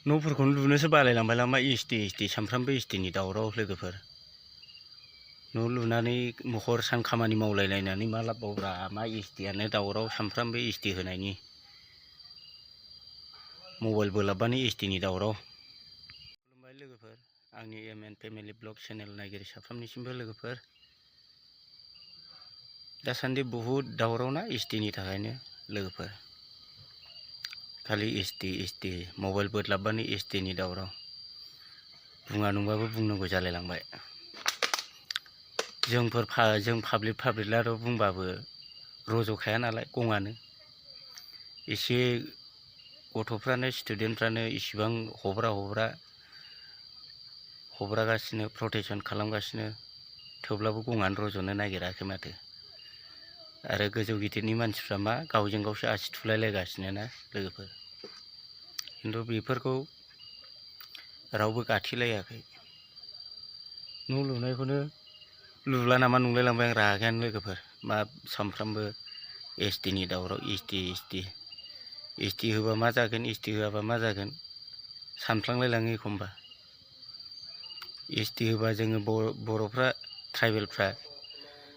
न'फोरखौनो लुनोसो बालायलांबायलां मा एसटि सानफ्रामबो एसटिनि दावराव लोगोफोर। न' लुनानै हर सान खामानि मावलायलायनानै मा लाबबावब्रा, मा एसटियानो दावराव सानफ्रामबो एसटि होनायनि। मबाइल बोलाबबानो एसटिनि दावराव। खुलुमबाय लोगोफोर, आंनि एमएन फेमिलि ब्लग चेनेल नायगिरि साफ्रोमनिसिमबो लोगोफोर। दासान्दि बहुद दावराव ना एसटिनि थाखायनो लोगोफोर। खालि एसटि मबाइल बोदलाबबानो एसटिनि दावराव। बुङा नंबाबो बुंनांगौ जालायलांबाय। जों पाब्लिकलार' बुंबाबो रज'खाया नालाय गङानो। एसे गथ'फ्रानो स्टुडेन्टफ्रानो इसिबां हब्रागासिनो प्रटेस्ट खालामगासिनो, थेवब्लाबो गङानो रज'नो नागिराखै माथो। आरो गोजौ गिदिरनि मानसिफ्रा मा गावजों गावसो आसि थुलायलायगासिनो ना लोगोफोर। खिन्थु बेफोरखौ रावबो गाथेलायाखै। न' लुनायखौनो लुला नामा नंलायलांबाय आं रागायानो लोगोफोर। मा सानफ्रामबो एसटिनि दावराव, एसटि होबा मा जागोन, एसटि होआबा मा जागोन सानफ्लांलायलाङो एखमबा। एसटि होबा जोङो बर'फ्रा ट्राइबेलफ्रा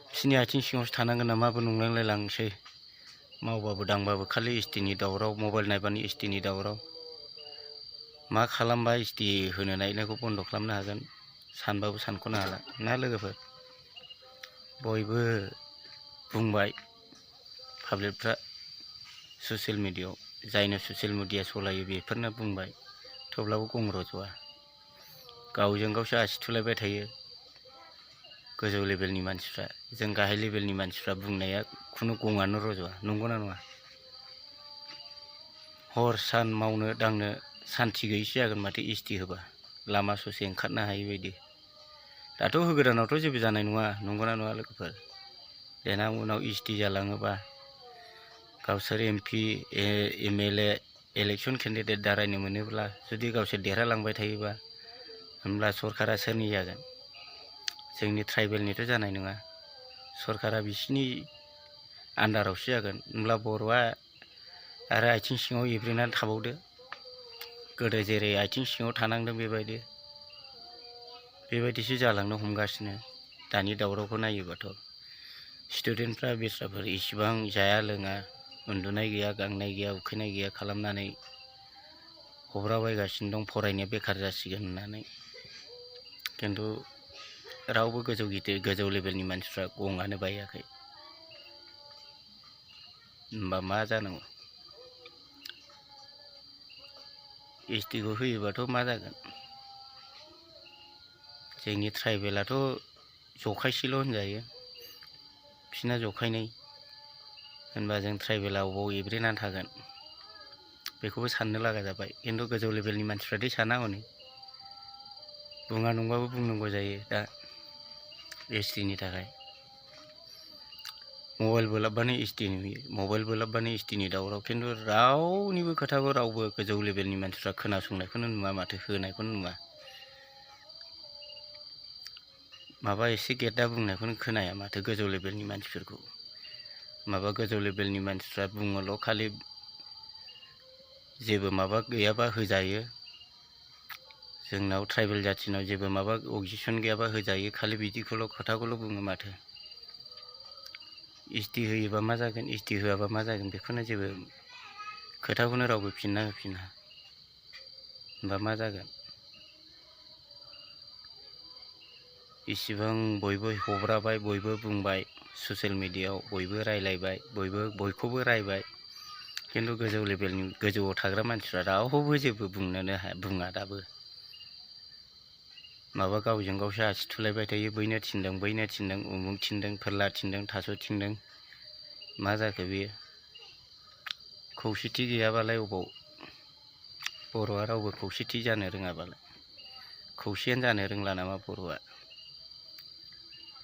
बिसिनि आथिं सिङावसो थानांगोन नामाबो नंलायलांसै। मावबाबो दांबाबो खालि एसटिनि दावराव, मबाइल नायबानो एसटिनि दावराव। मा खालामबा एसटि होनो नागिरनायखौ बन्द' खालामनो हागोन सानबाबो सानख'नो हाला ना लोगोफोर। बयबो बुंबाय पाब्लिकफ्रा ससियेल मिडियायाव, जायनो ससियेल मिडिया सलायो बेफोरनो बुंबाय, थेवब्लाबो गं रज'आ। गावजों गावसो आसि थुलायबाय थायो गोजौ लेभेलनि मानसिफ्रा। जों गाहाय लेभेलनि मानसिफ्रा बुंनाया खुनु गङानो रज'आ, नंगौना नङा? हर सान मावनो दांनो सान्थि गैयिसो जागोन माथो एसटि होबा, लामा ससे ओंखारनो हायि बायदि। दाथ' होगोदानावथ' जेबो जानाय नङा, नंगौना नङा लोगोफोर? देनां उनाव एसटि जालाङोबा गावसोर एमपि एमएलए इलेक्सन केन्डिडेट दारायनो मोनोब्ला, जुदि गावसोर देरहालांबाय थायोबा, होमब्ला सरकारा सोरनि जागोन? जोंनि ट्राइबेलनिथ' जानाय नङा। सरकारा बिसिनि आन्दारावसो जागोन। होमब्ला बर'आ आरो आथिं सिङाव एब्रेनानै थाबावदो। गोदो जेरै आथिं सिङाव थानांदों बेबायदिसो जालांनो हमगासिनो दानि दावरावखौ नायोबाथ'। स्टुडेन्टफ्रा बेस्राफोर इसिबां जाया लोङा, उन्दुनाय गैया, गांनाय गैया, उखैनाय गैया खालामनानै हब्राबायगासिनो दं फरायनाया बेखार जासिगोन होननानै। खिन्थु रावबो गोजौ लेभेलनि मानसिफ्रा गङानो बायाखै। होमबा मा जानांगौ? एसटिखौ होयोबाथ' मा जागोन? जोंनि ट्राइबेलाथ' जखायसेल' होनजायो, बिसिना जखायनै। होनबा जों ट्राइबेला अबाव एब्रेनानै थागोन बेखौबो साननो लागा जाबाय। खिन्थु गोजौ लेभेलनि मानसिफ्रादि साना हनै। बुङा नंबाबो बुंनांगौ जायो दा एसटिनि थाखाय। मबाइल बोलाबबानो एसटि नुयो, मबाइल बोलाबबानो एसटिनि दावराव। खिन्थु रावनिबो खोथाखौ रावबो गोजौ लेभेलनि मानसिफ्रा खोनासंनायखौनो नुवा माथो, होनायखौनो नुवा। माबा एसे गेद्दा बुंनायखौनो खोनाया माथो गोजौ लेभेलनि मानसिफोरखौ। माबा गोजौ लेभेलनि मानसिफ्रा बुङोल' खालि जेबो माबा गैयाबा होजायो, जोंनाव ट्राइबेल जाथिनाव जेबो माबा अबजेक्सन गैयाबा होजायो, खालि बिदिखौल' खोथाखौल' बुङो माथो। एसटि होयोबा मा जागोन, एसटि होआबा मा जागोन बेखौनो जेबो खोथाखौनो रावबो फिनना होफिना। होमबा मा जागोन? इसिबां बयबो हब्राबाय, बयबो बुंबाय ससियेल मिडियायाव, बयबो रायलायबाय, बयखौबो रायबाय। खिन्थु गोजौ लेभेलनि गोजौआव थाग्रा मानसिफ्रा रावबो जेबो बुङा दाबो। माबा गावजों गावसो आसि थुलायबाय थायो, बैनो थिनदों बैनो थिनदों, उमुक थिनदों, फोरला थिनदों, थास' थिनदों। मा जाखो बेयो? खौसेथि गैयाबालाय अबाव बर'आ रावबो खौसेथि जानो रोङाबालाय? खौसेयानो जानो रोंला नामा बर'आ?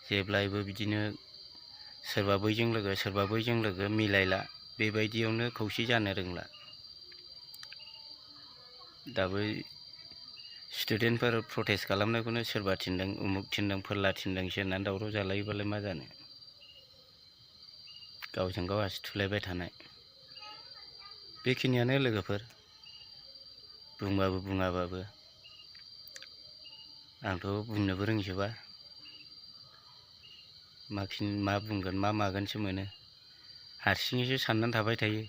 जेब्लायबो बिदिनो सोरबा बैजों लोगो सोरबा बैजों लोगो मिलायला, बेबायदियावनो खौसे जानो रोंला। दाबो स्टुडेन्टफोर प्रटेस्ट खालामनायखौनो सोरबा थिनदों, उमुक थिनदों, फोरला थिनदोंसो होननानै दावराव जालायोबालाय मा जानो? गावजों गाव आसि थुलायबाय थानाय। बेखिनियानो लोगोफोर। बुंबाबो बुङाबाबो आंथ' बुंनोबो रोंजोबा मा बुंगोन मा मागोनसो मोनो। हारसिङैसो साननानै थाबाय थायो।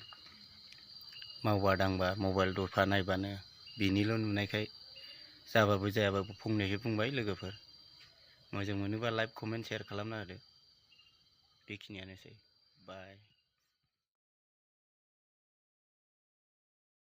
मावबा दांबा मबाइल दफा नायबानो बिनिल' नुनायखाय जाबाबो जायाबाबो फंनैसो बुंबाय लोगोफोर। मोजां मोनोबा लाइक कमेन्ट शेयार खालामना होदो। बेखिनियानोसै। बाय।